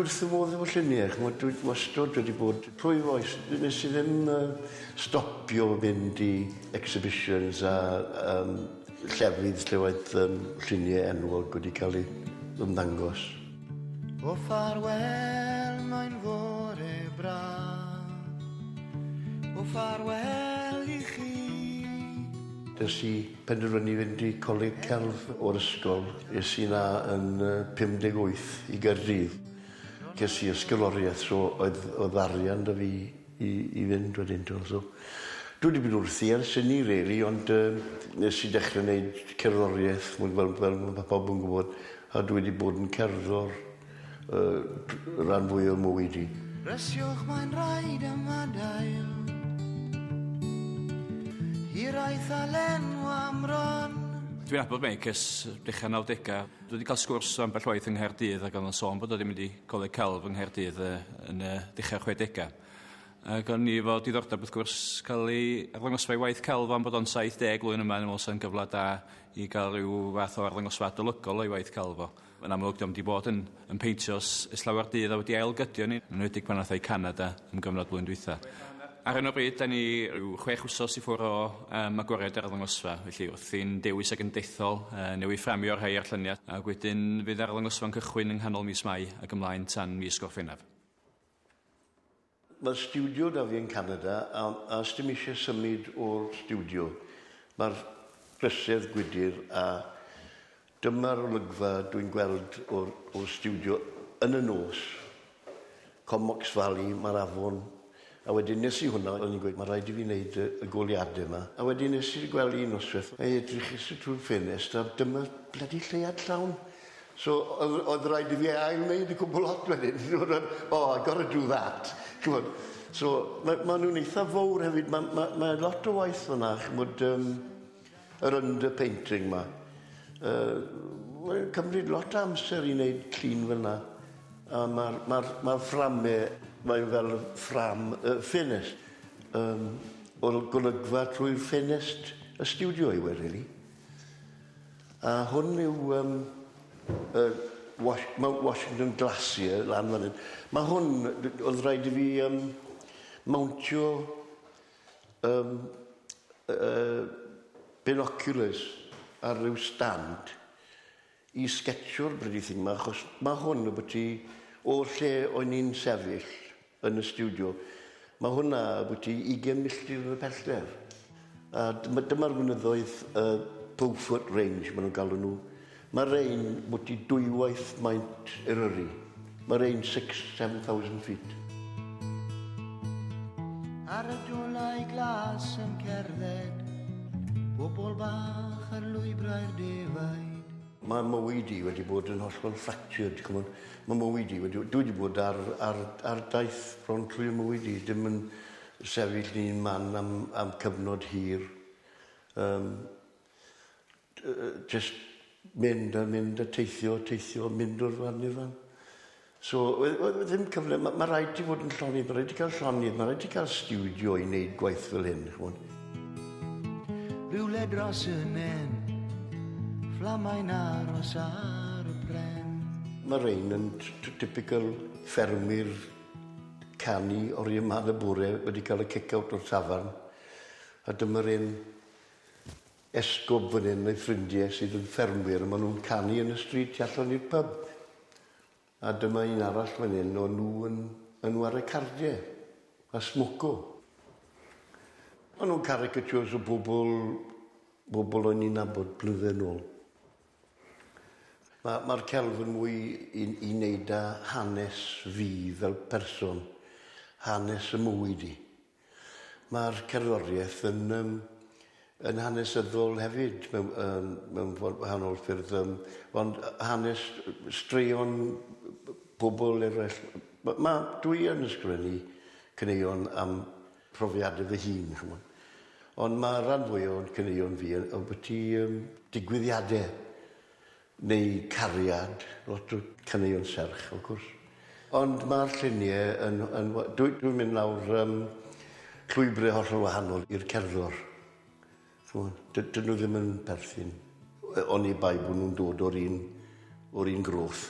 Dwi wrth fy modd efo lluniau, ch'mod, dwi wastod wedi bod trwy oes, nes i ddim stopio fynd i exhibitions a yym llefydd lle oedd yym lluniau enwog wedi cael eu ymddangos. O ffarwel mae'n fore braf, o ffarwel i chi. Nes i penderfynu fynd i Coleg Celf o'r ysgol. Es i 'na yn 58 i Gaerdydd. Ces i ysgoloriaeth so oedd oedd arian 'da fi i i fynd wedyn t'wel so dwi 'di bod wrthi ers hynny rili ond yy nes i dechre neud cerddorieth mwy fel fel ma' pawb yn gwbod a dwi 'di bod yn cerddor yy ran fwya o mywyd i. Brysiwch mae'n rhaid ymadael Hiraeth a lenw am ron. Dwi'n nabod Meic ers dechra nawdega. Dwi 'di ca'l sgwrs ambell waith yng Nghaerdydd ag o'dd o'n sôn bod o 'di mynd i Coleg Celf yng Nghaerdydd yy yn y dechra chwedega. Ac o'n i efo diddordeb wrth gwrs ca'l 'i arddangosfa 'i waith celf am bod o'n 70 blwyddyn yma o'n i'n me'wl sa'n gyfle da i ga'l ryw fath o arddangosfa adolygol o'i waith celf o. Yn amlwg 'di o'm 'di bod yn yn peintio ers ers llawer dydd a wedi ailgydio ni, yn enwedig pan ath o i Canada am gyfnod blwyddyn dwytha. Ar hyn o bryd 'dan ni ryw chwech wsos i ffwr o yym agoriad yr arddangosfa, felly wrthi'n dewis ag yn dethol yy newy fframio rhai o'r llynia ac wedyn fydd arddangosfa'n cychwyn yng nghanol mis Mai ac ymlaen tan mis Gorffennaf. Mae'r stiwdio 'da fi yn Canada a a sdim isie symud o'r stiwdio. Mae'r bysedd gwydyr a dyma'r olygfa dwi'n gweld o'r o'r stiwdio yn y nos. Comox Valley, mae'r afon. A wedyn nes i hwnna, o'n i'n gweud, mae rhaid i fi wneud y, y goleuadau yma. A wedyn nes i'r gwely un noswaith, a edrychais i trwy'r ffenest, a dyma blydi lleuad llawn. So oedd oedd raid i fi ail wneud y cwbl lot wedyn. Oh, I gotta do that. Ch'mod? So ma' ma' nw'n eitha fowr hefyd. Ma' ma' ma' lot o waith fyna ch'mod yym yr underpainting 'ma. Yy mae'n cymryd lot o amser i wneud llun fel 'na. A ma'r ma'r ma'r fframe mae fel ffram yy ffenest. Yym o'r golygfa trwy'r ffenest y stiwdio yw e rili. A hwn yw yym y Wash- Mount Washington Glacier lan fan 'yn. Ma' hwn o'dd raid i fi yym mowntio yym yy binoculars ar ryw stand i sgetsio'r blydi thing 'ma achos ma' hwn ybytu o lle o'n i'n sefyll yn y stiwdio. Mae hwnna abwti ugain milltir yn y pellter. A dyma, dyma'r mynyddoedd uh, Beaufort Range, maen nhw'n galw nhw. Mae rein bwti dwywaith maint Eryri. Mae rein 6-7,000 feet. Ar y dolau glas yn cerdded, bobl bach ar lwybrau'r defaid. Mae mywyd i wedi bod yn hollol fractured, ch'mod. Mae mywyd i wedi... Dwi wedi bod ar ar ar daith bron trwy 'y mywyd i, dim yn sefyll yn un man am am cyfnod hir. Yym jyst mynd a mynd a teithio teithio mynd o'r fan i'r fan. So oedd oedd ddim cyfle ma' ma' raid ti fod yn llonydd ma' raid ti ca'l llonydd ma' raid ti ca'l stiwdio i neud gwaith fel hyn ch'mod. Rhywle dros y nen, fflamau'n aros ar y pren. Mae rein yn typical ffermwyr canu oriau mân y bore wedi cael y kick out o'r tafarn. A dyma'r un esgob fan hyn a'i ffrindiau sydd yn ffermwyr a maen nhw'n canu yn y stryd tu allan i'r pub. A dyma un arall fan hyn o'n nhw yn yn ware cardie a smoco. O'n nhw'n caricatures o bobl bobl o'n i'n nabod blynydde nôl. Ma' ma'r celf yn mwy i i neud â hanes fi fel person, hanes 'y mywyd i. Ma'r cerddoriaeth yn yym yn hanesyddol hefyd mewn yym mewn ffor wahanol ffyrdd yym ond hanes straeon pobol eraill. Ma' ma' dwi yn ysgrifennu caneuon am profiade fy hun ch'mod. Ond ma' ran fwya o'n caneuon fi yn ambyti yym digwyddiade neu cariad, lot o caneuon serch wrth gwrs. Ond ma'r llunie yn yn wa- dwi dwi'n mynd lawr yym llwybre hollol wahanol i'r cerddor. Ch'mod dy- 'dyn nw ddim yn perthyn oni bai bo' nw'n dod o'r un o'r un groth.